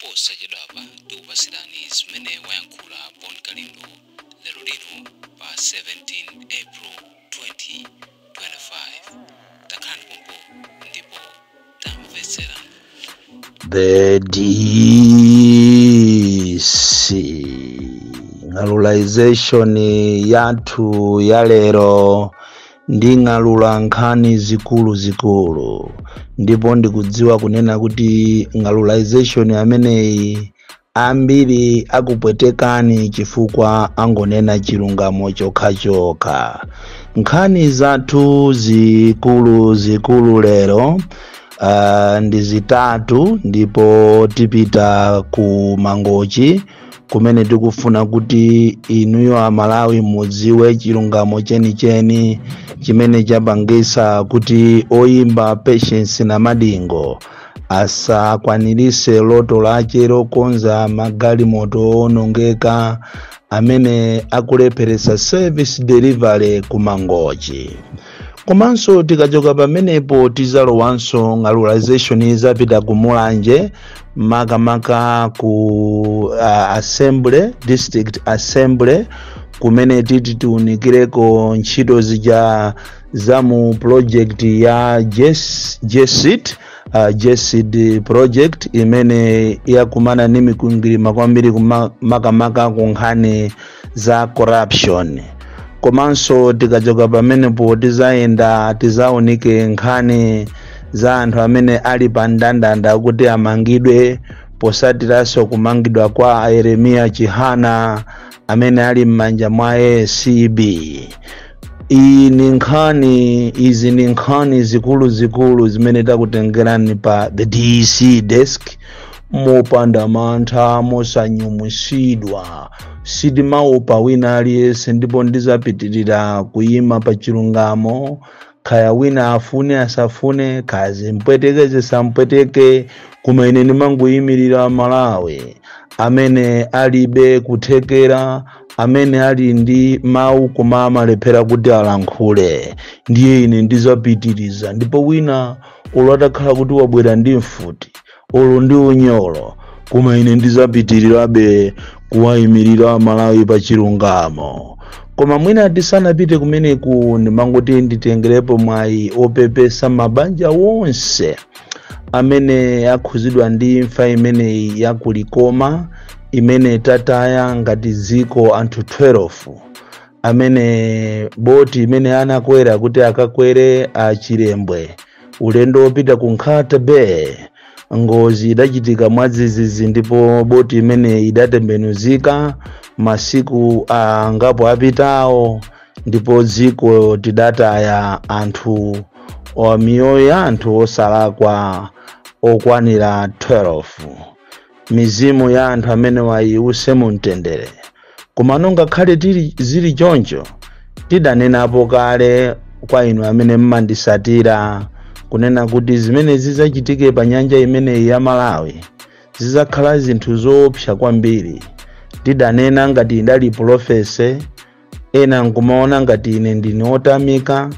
Posachedwapa tikupasirani zimene wayankhula Bon Kalindo lero lino pa 17 April 2025. Takhalani pompo ndipo tamvetserani. The DC ng'alulization yathu ya lero, nding'alula nkhani zikulu zikulu, ndipo ndikudziwa kunena kuti ng'alulization ameneyi ambiri akupwetekani chifukwa angonena chilungamo chokhachokha. Nkhani zathu zikulu zikulu lero ndi zitatu, ndipo tipita ku Mangochi kumene tikufuna kuti inuyo Amalawi mudziwe chilungamo chenicheni chimene chapangisa kuti oyimba Patience Namadingo asakwanirise loto lache lokonza magalimoto owonongeka amene akulepheresa service delivery ku Mangochi. Komanso tikachoka pamenepo, tizalowanso ng'alulization izapita ku Mulanje, makamaka ku assembly, district assembly, kumene titi tiunikireko ntchito zija za mu project ya JESID, JESID project imene yakumana ndi mikwingwirima kwambiri, makamaka ku nkhani za corruption. Komanso tikachoka pamenepo, tizayenda tizaunike nkhani za anthu amene ali pa mndandanda kuti amangidwe, posatiranso kumangidwa kwa Yeremiya Chihana amene ali m'manja mwa ACB. Iyi ni nkhani, izi ni nkhani zikulu zikulu zimene takutengerani pa The DC Desk mopanda mantha, mosanyumwisidwa. Sitimaopa wina aliyense, ndipo ndizapitirira kuyima pa chilungamo, kaya wina afune asafune, kaya zimpweteke zisampweteke, koma ine ndimangoyimirira Malawi amene alibe kuthekera, amene ali ndi mawu koma amalephera kuti alankhule. Ndiye ine ndizapitiriza, ndipo wina olo atakhala kuti wabwera ndi mfuti olo ndi unyolo, koma ine ndizapitirirabe kuwayimirira Malawi pa chilungamo. Koma mwina tisanapite kumeneku, ndimangoti nditengerepo mwayi opepesa mabanja wonse amene akhuzidwa ndi imfa imeneyi yakulikoma, imene tataya ngati dziko anthu 12 amene boti imene anakwera kuti akakwere Achilembwe ulendo wopita ku Nkhata Bay, ngozi idachitika mwadzidzidzi ndipo boti imene idatembenuzika masiku angapo apitawo, ndipo dziko tidataya anthu, miyoyo ya anthu osalakwa okwanira 12. Mizimu ya anthu amene wayiuse mumtendere. Komano ngakhale tili zili choncho, tidanenapo kale kwa inu amene mmandisatira kunena kuti zimene zizachitike pa nyanja imeneyi ya Malawi zizakhala zinthu zoopsa kwambiri. Tidanena ngati idali prophecy, ena nkumaona ngati ine ndine otamika,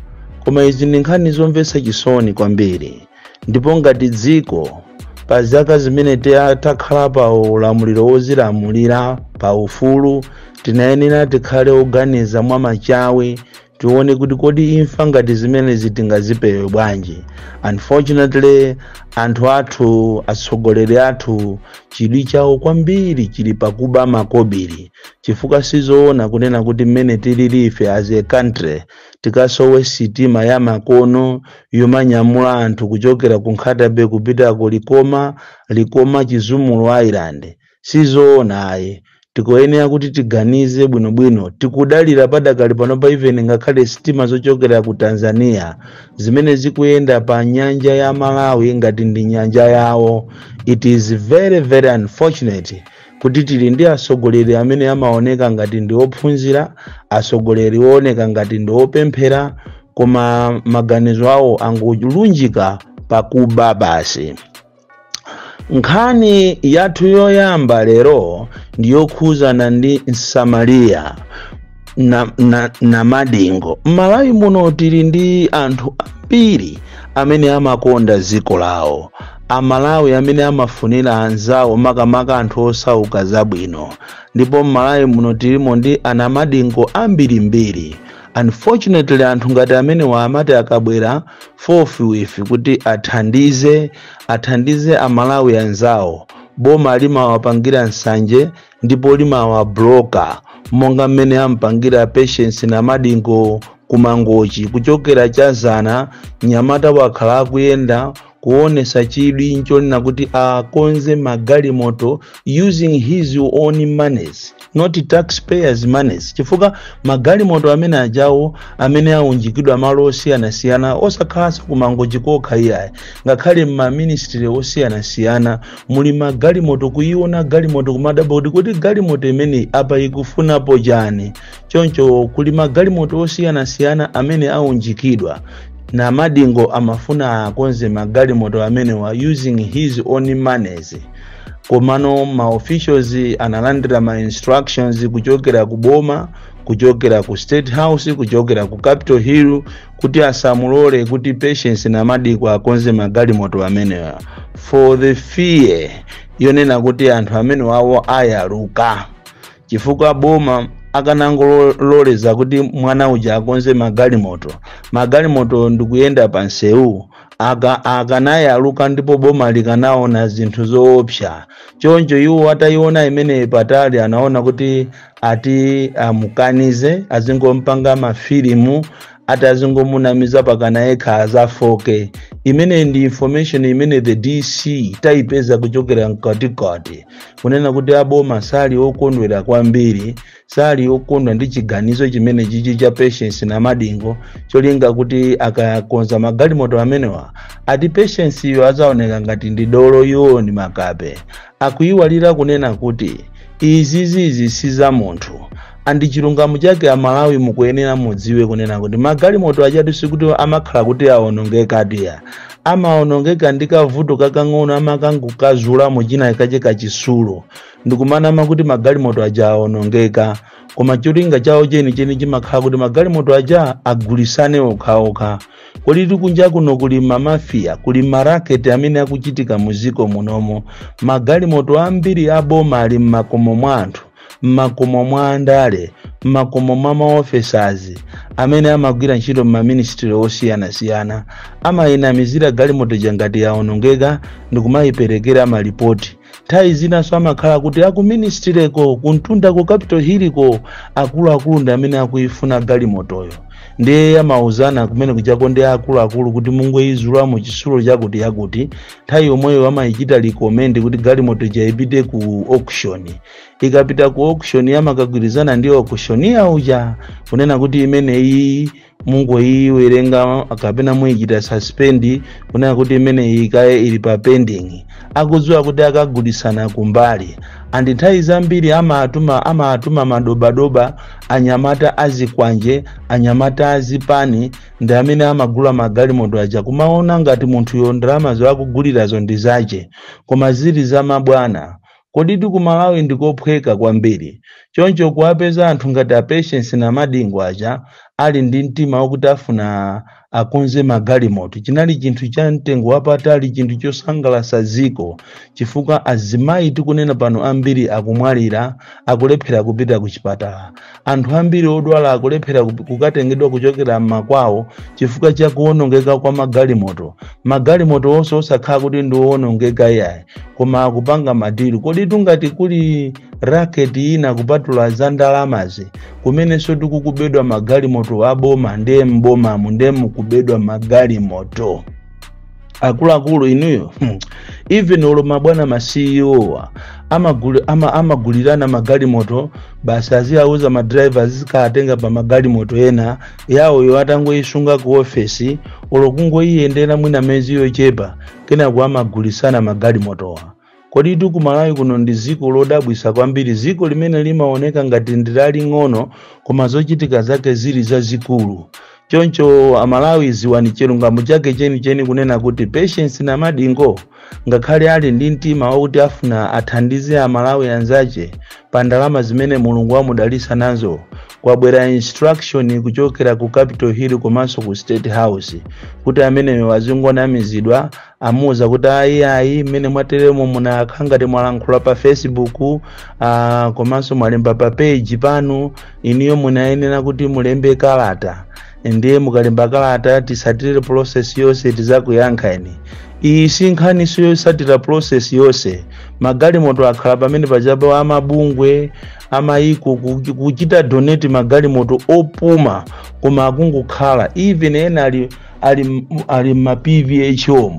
koma izi ndi nkhani zomvetsa chisoni kwambiri. Ndipo ngati dziko, pa zaka zimene takhala pa ulamuliro wozilamulira pa ufulu, tinayenera tikhale oganiza mwa machawi, tione kuti kodi imfa ngati zimenezi tingazipewe bwanji. Unfortunately, anthu athu, atsogoleri athu, chidwi chawo kwambiri chili pakuba makobiri, chifukwa sizoona kunena kuti mmene tilili ife as a country tikasowe sitima ya makono yomanyamula anthu kuchokera ku Nkhata Bay kupita ku Likoma, Likoma Chizumulu Island. Sizoona ayi. Tikuyenera kuti tiganize bwinobwino. Tikudalira padakali panopa even ngakhale sitima zochokera ku Tanzania zimene zikuyenda pa nyanja ya Malawi ngati ndi nyanja yawo. It is very very unfortunate kuti tili ndi atsogoleri amene amaoneka ngati ndi ophunzira, atsogoleri ooneka ngati ndi opemphera, koma maganizo awo angolunjika pakuba basi. Nkhani yathu yoyamba lero ndiyokhuzana ndi Msamariya na Madingo. M'Malawi muno tili ndi anthu ambiri amene amakonda dziko lawo, Amalawi amene amafunira anzawo, makamaka anthu osauka, zabwino. Ndipo m'Malawi muno tilimo ndi anamadingo ambirimbiri. Unfortunately, anthu ngati amenewa amati akabwera forthwith kuti athandize Amalawi anzawo, boma limawapangira nsanje ndipo limawabloka, monga mmene ampangira Patience Namadingo kuMangochi. Kuchokera chazana, mnyamata wakhala akuyenda kuonesa chidwi nchonena kuti akonze magalimoto using his own monies, not taxpayers' monies, chifukwa magalimoto amene ajawo amene aunjikidwa malo osiyanasiyana, osakhalanso kuMangochi kokha iyayi, ngakhale m'maministry osiyanasiyana muli magalimoto. Kuiona galimoto kumadabwa kuti galimoto imeneyi apa ikufunapo chani? Choncho kuli magalimoto osiyanasiyana amene aunjikidwa. Namadingo amafuna akonze magalimoto amenewa using his own monies, komano ma officials analandira ma instructions kuchokera ku boma, kuchokera ku State House, kuchokera ku Capitol Hill, kuti asamulole kuti Patience Namadingo akonze magalimoto amenewa, for the fear yonena kuti anthu amene wawo ayaluka, chifukwa boma akanangololeza kuti mwana uja akonze magalimoto, magalimoto ndikuyenda pa nsewu, akanayaluka ndipo boma likanaona zinthu zoopsa. Choncho iwo atayiona imeneyi patali, anaona kuti ati amukanize, azingompanga mafilimu, ati azingomunamiza pakana yekha azafoke. Imene ndi information imene the DC tayipeza kuchokera mkatikati, kunena kuti aboma sali okondwera kwambiri, sali okondwa ndi chiganizo chimene chichi cha Patience Namadingo, cholinga kuti akakonza magalimoto amenewa, ati Patience iyo azaoneka ngati ndi dolo, iwo ndi makape. Akuyiwalira kunena kuti izizizi si za munthu. And chilungamo chake, Amalawi mukuyenera mudziwe kunena kuti magalimoto achatu sikuti amakhala kuti awonongeka tiya, amaonongeka ndi kavuto kakang'ono, amakangokazulamo china kache kachisulo ndikumanama kuti magalimoto aja awonongeka, koma cholinga chawo chenicheni chimakhala kuti magalimoto aja agulisane okhaokha. Kodi tikunja kuno kuli mamafiya, kuli maracket amene akuchitika muziko munomo. Magalimoto ambiri aboma ali mmakomo mwa anthu, mmakomo mwa andale, mmakomo mwa maofficers amene amagwira ntchito m'maministry osiyanasiyana. Amayinamizira galimoto jangati yaonongeka ndikumayiperekera malipoti. Nthawi zinanso amakhala kuti aku ministryko, kuntunda ku Capitol Hill, akuluakulu ndi amene akuyifuna galimotoyo, ndiye amauzana kumene kuchako ndi akuluakulu kuti mungoyizulamo chisulo chakuti yakuti. Nthawi yomweyo amayichita recommend kuti galimoto ija ipite ku auction. Ikapita ku auction, amakagwirizana ndi auctioneer uja kunena kuti imeneyi mungoyiwerenga kapena muyichita suspend, kunena kuti imeneyi ikaye ili pa pending, akudziwa kuti akagulisana kumbali. And nthawi zambiri amatuma madobadoba, anyamata azikwanje, anyamata azipani ndi amene amagula magalimoto aja, kumaona ngati munthuyo ndalamazo akugulirazo ndi zache, koma zili za mabwana. Kodi ku Malawi ndikophweka kwambiri choncho kuwapeza anthu ngati a Patience Namadingo aja ali ndi mtima wakuti afuna akonze magalimoto? Chinali chinthu cha mtengo wapatali, chinthu chosangalatsa ziko, chifukwa azimayi tikunena pano ambiri akumwalira, akulephera kupita ku chipatala. Anthu ambiri odwala akulephera kukatengedwa kuchokera m'makwawo chifukwa cha kuwonongeka kwa magalimoto. Magalimoto onse osakhala kuti ndi owonongeka iyayi, koma akupanga madeal. Kodi tungati kuli racket ina kupatula za ndalamazi kumenenso tikukubedwa magalimoto aboma? Ndiye mbomamu ndiye mukubedwa magalimoto, akuluakulu inuyo. Even olo mabwana ma CEO amagulirana magalimoto basi, aziyauza madriver azikatenga pa magalimoto ena yawoyo, atangoyisunga ku ofesi olo kungoyiyendera mwina mezi yochepa, kenako amagulisana magalimotowa. Kodi ku Malawi kuno ndi ziko lodabwisa kwambiri, ziko limene limaoneka ngati ndi laling'ono koma zochitika zake zili zazikulu. Choncho Amalawi, ziwani chilungamo chake chenicheni kunena kuti Patience Namadingo, ngakhale ali ndi mtima wakuti afuna athandize Amalawi anzache pa ndalama zimene Mulungu amudalisa nazo, Kwabwera instruction kuchokera ku Capitol Hill komanso ku State House kuti ameneyo azingonamizidwa. Amuwuza kuti ayi, ayi, mmene mwateremo munakhala ngati mwalankhula pa Facebook komanso mwalemba pa page panu, iniyo munayenera kuti mulembe kalata, ndiye mukalemba kalata tisatire process yonse, tizakuyankhani. Iyi si nkhaniso yosatira process yonse. Magalimoto akhala pamene pachapo, amabungwe amayiko kuchita donate magalimoto opuma, koma akungokhala. Even ena ali ma PVH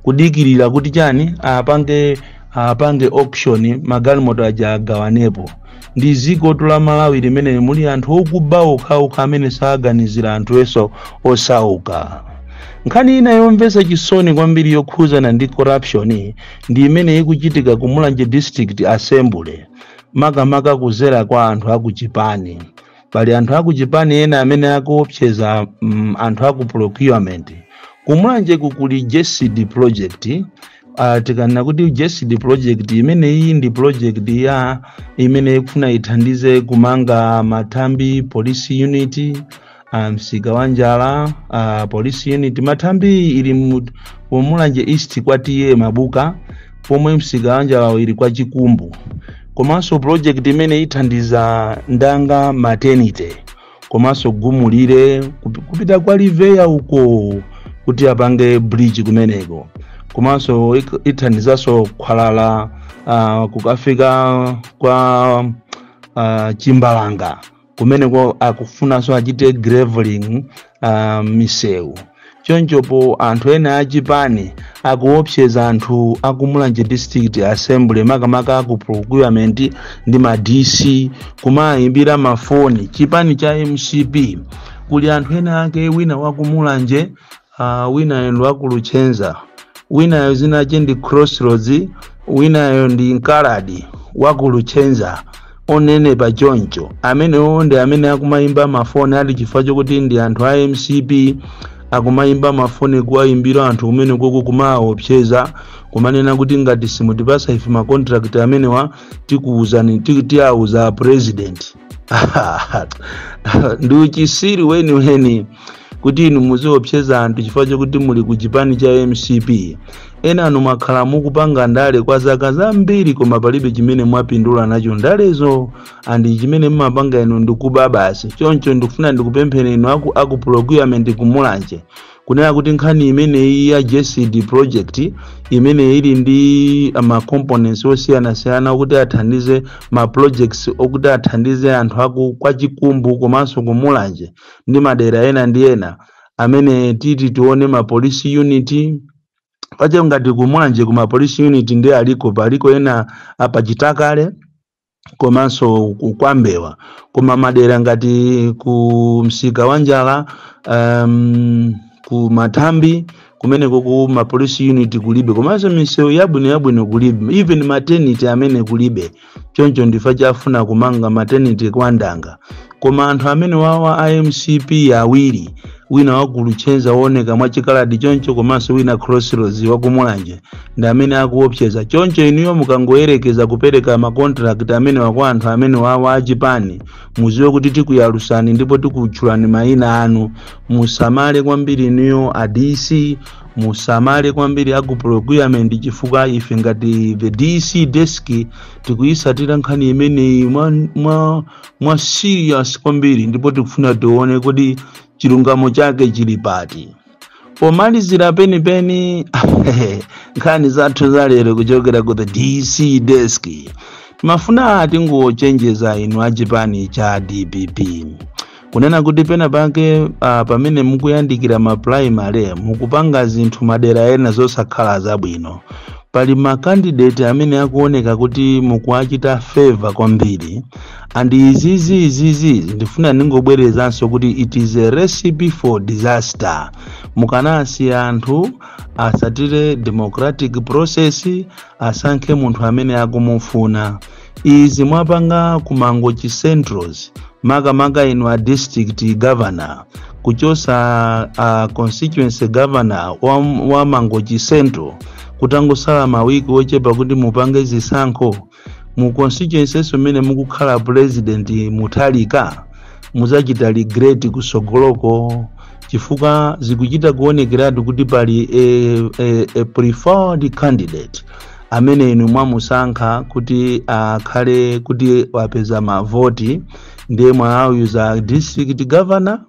kudikirira kuti chani, apange auction, magalimoto aja agawanepo. Ndi dziko la Malawi limene muli anthu okuba okhaokha amene saganizira anthu eso osauka. Nkhani ina yomvetsa chisoni kwambiri yokhuzana ndi corruption ndi imene ikuchitika ku Mulanje District Assembly, makamaka kuzera kwa anthu akuchipani. Pali anthu akuchipani ena amene akuopseza anthu aku procurement. Kumulanje kuli GESD project. Tikanena kuti GESD project imene iyi ndi project ya imene ikufuna ithandize kumanga Mathambi Police Unit, msika wa njala, police unit Mathambi ili mu Mulanje East kwa T/A Mabuka, pomwe msika wa njala ili kwa Chikumbu. Komanso project imene ithandiza Ndanga Maternity komanso Gumulire kupita kwa Liveya uko kuti apange bridge kumeneko, komanso ithandizanso Khwalala kukafika kwa Chimbalanga kumeneko, akufunanso achite graveling misewu. Chonchopo anthu ena achipani akuopseza anthu akumulanje District Assembly, makamaka aku procurement ndi ma DC, kumayimbira mafoni chipani cha MCP. Kuli anthu ena ake, wina wakumulanje, winayo ndi wakuluchenza, winayo zinache ndi Crossroads, winayo ndi Nkaladi wakuluchenza, onenepa choncho. Amenewo ndi amene akumayimba mafoni ali chifukwa chokuti ndi anthu a MCP, akumayimba mafoni kuwayimbira anthu kumene koko, kumawaopseza, kumanena kuti ngati simutipasa ife ma contract amenewa tikuwuzani, tiyauza president. Ndi uchisiri weniweni kuti inu muziopseza anthu chifukwa chokuti muli ku chipani cha MCP. Ena anu mwakhala mukupanga ndale kwa zaka zambiri, koma palibe chimene mwapindula nacho ndalezo, and chimene mumapanga inu ndikuba basi. Choncho ndikufuna ndikupempheni inu aku procurement kumulanje kunena kuti nkhani imeneyi ya GESD project imene ili ndi ma components osiyanasiyana okuti athandize ma projects okuti athandize anthu aku kwa Chikumbu komanso kumulanje ndi madera ena ndi ena amene titi tione ma police unit pache, ngati kumulanje kuma police unit ndi aliko, paliko ena apachitakale komanso kwambewa, koma madera ngati ku msika wa njala, ku Mathambi kumeneko ku ma police unit kulibe, komanso misewu yabwino yabwino kulibe, even maternity amene kulibe. Choncho ndifa chafuna kumanga maternity kwa Ndanga, koma anthu amene wawa a MCP awiri, wina wakuluchenza wooneka mwachikaladi choncho, komanso wina Crossroads wakumulanje, ndi amene akuopseza choncho. Inuyo mukangoyerekeza kupereka ma contract amene wakwa anthu amene wawa achipani, muziwe kuti tikuyalusani ndipo tikutchulani mayina anu. Musamale kwambiri inuyo a DC, musamale kwambiri aku procurement, chifukwa ife ngati the DC Desk tikuyisatira nkhani imeneyi mwa serious kwambiri, ndipo tikufuna tione kuti chilungamo chake chili pati. Pomalizira penipeni nkhani zathu za lero kuchokera ku the DC Desk, timafuna tingochenjeza inu achipani cha DPP kunena kuti pena pake pamene mukuyandikira ma primary mukupanga zinthu madera ena zosakhala zabwino. Pali ma candidate amene akuoneka kuti mukuachita favor kwambiri, and izizi ndifuna ndingobwerezanso kuti it is a recipe for disaster. Mukanasiya anthu asatire democratic process, asankhe munthu amene akumufuna. Izi mwapanga ku Mangochi Centrals, makamaka inu a district governor, kuchosa constituency governor wa Mangochi Central kutangosala mawiki ochepa kuti mupange zisankho. Mu constituency mmene mukukhala President Mutharika, Muzachita regret kusogoloko, chifukwa zikuchita kuonekeratu kuti pali a preferred candidate amene inu mwamusankha kuti akhale kuti wapeza mavoti, ndiye mwauyuza district governor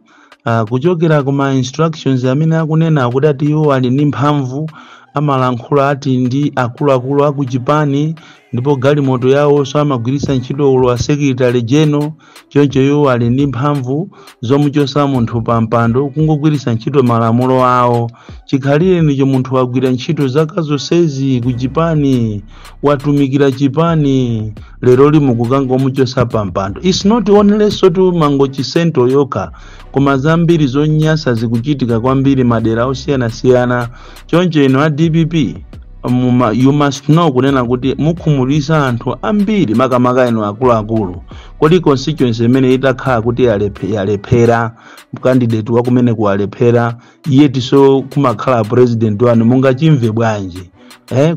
kuchokera kuma instructions amene akunena kuti ati iwo ali ndi mphamvu, amalankhula ati ndi akuluakulu akuchipani, ndipo galimoto yawonso amagwiritsa ntchito ulo a secretary general. Choncho iwo ali ndi mphamvu zomuchosa munthu pa mpando kungogwiritsa ntchito malamulo awo. Chikhalire nicho munthu wagwira ntchito zaka zonsezi ku chipani, watumikira chipani, lero limukukangomuchosa pa mpando. It's not only sotu Mangochi Central yokha, koma zambiri zonyasa zikuchitika kwambiri madera osiyanasiyana. Choncho inu a DPP, you must know kunena kuti mukhumudwitsa anthu ambiri, makamaka inu akuluakulu. Kodi constituency imene itakhala kuti yalephera candidate wakumene kuwalephera, iye tiso kumakhala president wanu, mungachimve bwanji?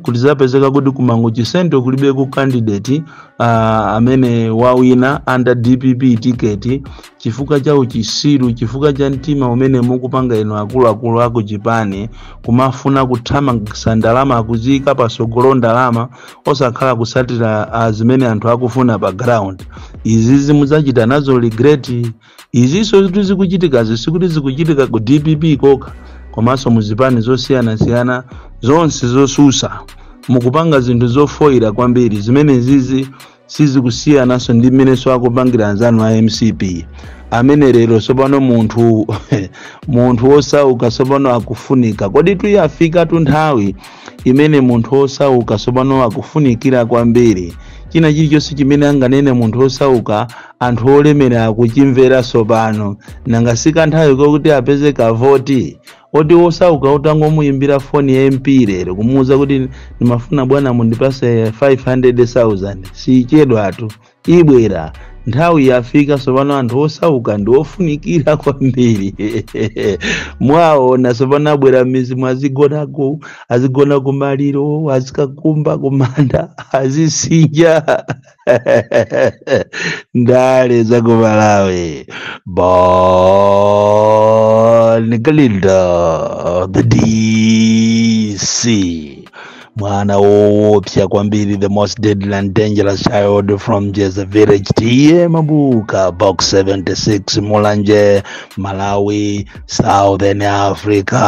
Kuti zapezeka kuti kuMangochi Central kulibe ku candidate amene wawina under DPP ticket chifukwa cha uchisiru, chifukwa cha mtima umene mukupanga inu akuluakulu aku chipani, kumafuna kuthamangitsa ndalama, kuziyika pasogolo ndalama, osakhala kusatira zimene anthu akufuna pa ground. Izizi mudzachita nazo regret. Izinso zikuchitikazi sikuti zikuchitika ku DPP kokha, komanso muzipani zosiyanasiyana zonse zosusa mukupanga zinthu zofoyera kwambiri. Zimene zizi sizikusiyananso ndi mmenenso akupangira anzanu a MCP, amene lero sopano munthu wosauka sopano akufunika. Kodi tuyafika tu nthawi imene munthu wosauka sopano akufunikira kwambiri? China chilichonse chimene anganene munthu wosauka, anthu olemera akuchimvera sopano. Nanga sikanthawi kokuti apeze kavoti oti wosauka utangomuyimbira foni ya MP lero kumuwuza kuti ndimafuna bwana mundipase 500,000, sichedwatu, ibwera. Nthawi yafika sopano, anthu osauka ndi ofunikira kwambiri. Mwaona sopano abwera m'mizi, azigonako, azigona kumaliro, azikakumba kumanda, azisinja. Ndale zakumalawi. Bon Kalindo, the DC, mwana woopsa kwambiri, the most deadly and dangerous child from Jeza Village, T/A Mabuka, Box 76, Mulanje, Malawi, Southern Africa.